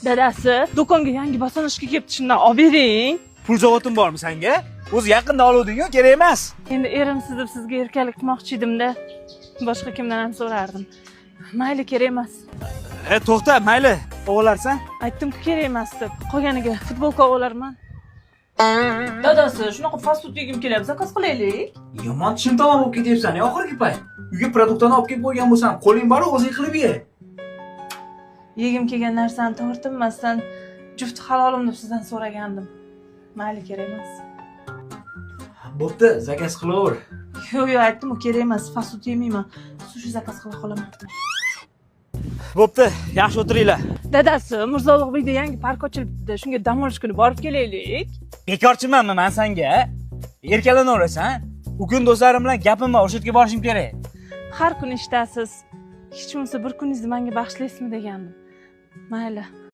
Dadasi, do'konga yangi bosonishga kelibdi, shundan olib bering. Pul zavotim bormi sanga? O'zi yaqinda oluvding-ku, kerak emas. Endi erimsiz deb sizga erkalik qilmoqchi edimda. Boshqa kimdan ham so'rardim. Mayli, kerak emas. E, to'xta, mayli. Olarsan? Aytdim-ku kerak emas deb. Qolganiga futbolka olarman. Dadasi, shunaqa fast food yegim kelyapti, zakaz qilaylik. Yomon tishim tomon bo'lib ketyapsan, oxirgi payt. Uyga produktlarni olib kelib qo'ygan bo'lsam, qo'ling bor, o'zing qilib ye. Yegim kelgan narsani tortinmasdan jufti halolim deb sizdan so'ragandim. Mayli, kerak emas. Bo'pti, zakaz qilaver. Yo'q, yo'q, aytdim-ku kerak emas, fast food yemayman. Sushi zakaz qila qolaman. Bo'pti, yaxshi o'tiringlar. Dadasi, Mirzo Ulug'bekda yangi park ochilibdi. Shunga dam olish kuni borib kelaylik. Bekorchimanmi man sanga? Erkalanaverasan. U kun do'stlarim bilan gapim bor, o'sha yerga borishim kerak. Har kuni ishdasiz. Hech bo'lmasa bir kuningizni menga bag'ishlaysizmi degandim. Mayli.